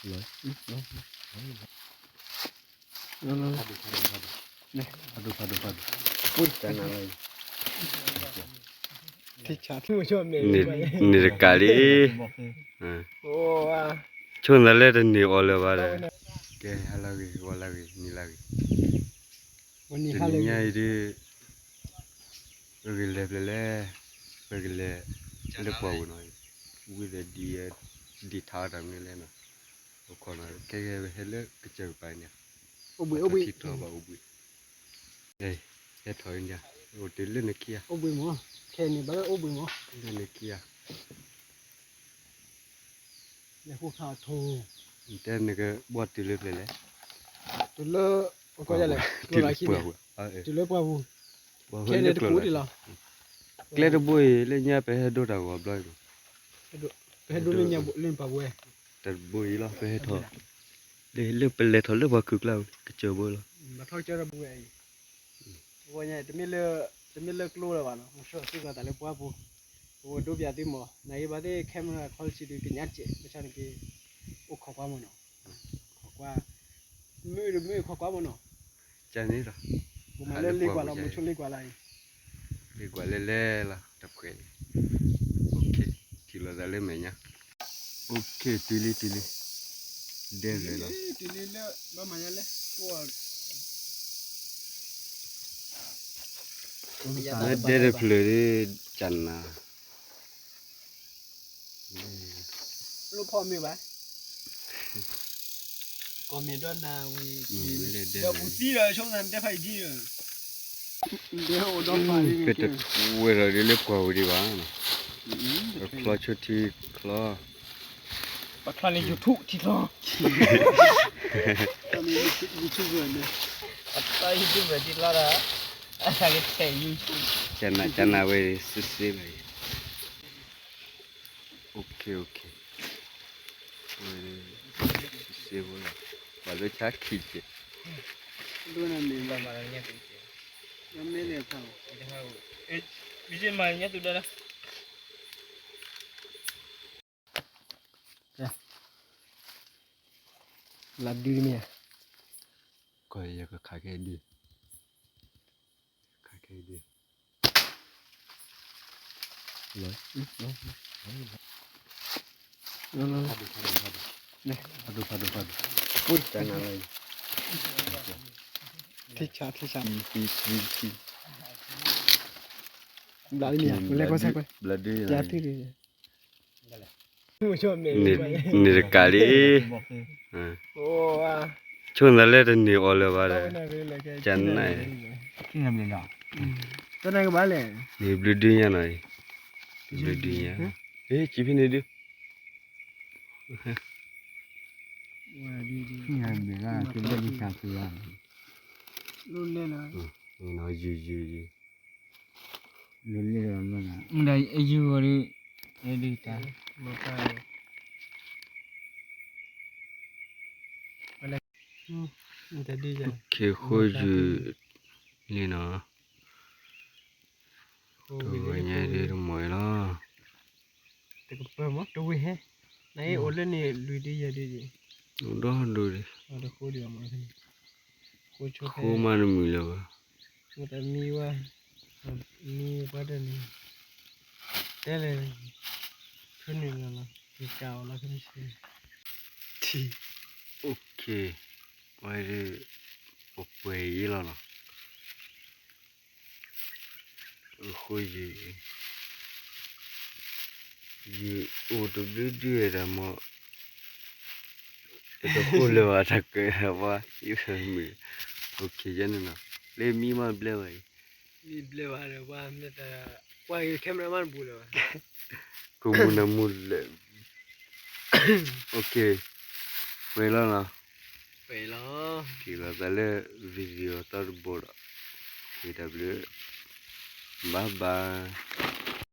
လီၤ ဖးဒိၣ် ဖးဒိၣ် ဖးဒိၣ် ဖးဒိၣ် ဖးဒိၣ် ဖးဒိၣ် န့ၣ်တကးလံ, ဆိမိၣ်သးလၢတန့ၢ်အီၤလၢၤဘၣ်ဒီး, ကဲ ဟါလၢဂ့ၤ ဂီၤလၢဂ့ၤ နံၤလၢဂ့ၤ, တနံၤညါအံၤဒ် ပကလဲၤဖဲလဲၣ်, ပကလဲၤလၢပှၢ်ပူၤနီၤ, ဝံၤဒီးဒ် ဒ်ထါအီၤတၢ်မနုၤလဲၣ်နီၤ, အိၣ်ခိးနီၤ ကဲကဲ ပဟဲလၢကစၢၢ်ကပၤန့ၣ်, အိၣ်ဘှံး အိၣ်ဘှံး ထံထီၣ်ဘၣ်အိၣ်ဘှံး, ဟဲထီၣ်အံၤညါ, အိၣ်တုၤလၢနခံဂၤ, အိၣ်ဘှံးမး, ခဲန့ၣ်ဘၣ်လၢအိၣ်ဘှံးမး, လၢနခံဂၤ လဲၤဃိခါအထိ, တဲနကဘီၣ်တုၤလၢဖဲလဲၣ်, တုၤလၢ ပကလဲၣ်, တုၤလၢပှၢ်ပူၤ, တုၤလၢပှၢ်ပူၤ, ခဲန့ၣ်တကူးဒံးလီၤ, ကျဲတဘိအံၤ လၢညါပဟဲဒိတၢ်ဂီၤဘျီအံၤ, ပဟဲဒိလၢညါလၢပှၢ်ပူၤဝဲ, တဘိအံၤလီၤ ပဟဲထီၣ်, လၢပလဲၤထီၣ်လၢပှၤခုၣ်ကျါ ကစၢၢ်ဘိလီၤ, ဘၣ်ထီၣ်ကစၢၢ်ဒီးပဝဲအံၤ ဝဲညါ တမ့ၢ်လၢကျိလၢၤဘၣ်နီၤ, မ့ၢ်ဆှၢစ့ၢ်ကီးတၢ်လၢပှၢ်ပူၤ, ပဝဲဒိပၠးသုမး, နဂ့ၤဘၣ်သ့ၣ် camera quality ဒုးကညးစဲး, ဘၣ်ဆၣ်န့ၣ်က့ အိၣ်ခိးကွၢ်မးနီၤ, ခိးကွၢ်, မုၢ်တမုၢ်ခိးကွၢ်မးနီၤ, ကန့ၣ်လီၤ, ပမၤလၢလ့ကွၢ်လီၤ, မုၢ်ဆိလ့ကွၢ်လီၤအံၤ, လ့ကွၢ်လဲၣ်လဲၣ်လီၤ တဖှဲးန့ၣ်, ထံၣ်လိာ်သးလၢမဲာ်ညါ OK တုၤလံတုၤလံ, ဒဲလဲၣ်လီၤ, လၢဒဲတဖျၢၣ်ဒ် ကနၤ, လၢဖီမ့ၢ်ဘၣ်, ကီၢ်မ့ၢ်ဒီးနၤဝံၤ, ဒီးပူၤသံဒီးဆိကမိၣ်သးတဲဖးအံၤဒ် ပတဝဲဒီးဒ်လၢပှၢ်ဝံၤဒံးဘၣ်, ချီဆိထံချီ, ပချီန့ၣ် YouTube ထံချီ, ပချီ YouTube ထံချီဒီး, ကနၤ ကနၤဝဲ စ့စ့လီၤအံၤ, OK OK, စ့ဖိလီၤ, ပှၤလၢဆါခံကဲး, မ့ၢ်မၤညါသူဒၣ် လၢဒုမ့ၢ်ဧါ, ကီၢ်ယကခးခဲဒု, ခးခဲဒု, လီၤ, ဖးဒိၣ် ဖးဒိၣ် ဖးဒိၣ်, ဖးဒိၣ် ဖးဒိၣ် ဖးဒိၣ်, ထံဆး ထံဆး, ဘျးဒု, ဘျးဒု, န့ၣ်တကးလံ, ဆိမိၣ်သးလၢတန့ၢ်အီၤလၢၤဘၣ်ဒီး, ကနၤ, တနၤကဘၣ်လဲၣ်, န့ၣ်ဘျုးဒုညါနီၤ, ဘျုးဒုညါ, ဟ့ၣ် စံးဖဲန့ၣ်ဒု, ယုၢ်ယုၢ်ယုၢ်, မ့ၢ်ဒီးယုၢ်ဂီၤဒီး, ဒ်တၢ်, ခ့ဃိယုၢ်လံနီၤ, တဝဲညါဒ်တမီၢ်အံၤလီၤ, တကပၢၢ်မး တဝ့ၢ်ဟဲ, နအံၤအိၣ်လၢန့ၣ်လွံၢ်ဒုယဲၢ်ဒု, အိၣ်ဒီဒိၣ်ဒံး, ဃိမးတမုာ်လၢၤဘၣ်, မ့ၢ်တမံဝဲ, မံဝဲတန့ၣ်, တဲလဲၣ်, ဖုနုာ်လီၤလီၤ, ကကးအီၤလီၤဖဲန့ၣ်, ထံ, OK, ဝဲဒၣ်, ပပှဲၤယံၤလီၤနီၤ. အဃိယံၤ, ယံၤအိၣ်တဘျုးဒုဒီးမ့ၢ်, တတဃိလၢၤဘၣ်တၢ်ကဲဝဲ, ယမုာ်, အိၣ်ခ့ယဲန့ၣ်နီၤ, လၢမံမးဘျဲဘၣ်အံၤ, မံဘျဲဘၣ်ဒီး ပှၤမ့ၢ်တ, ပှၤဂ့ၤ camera မးတဘူးလၢၤဘၣ်, ကမူနမူလၢ OK, ပှဲၤလီၤနီၤ, ပှဲၤလီၤ, ထံၣ်လိာ်သးလၢ video သီတဘိဒီး, ဝံၤတဘျုး, bye bye.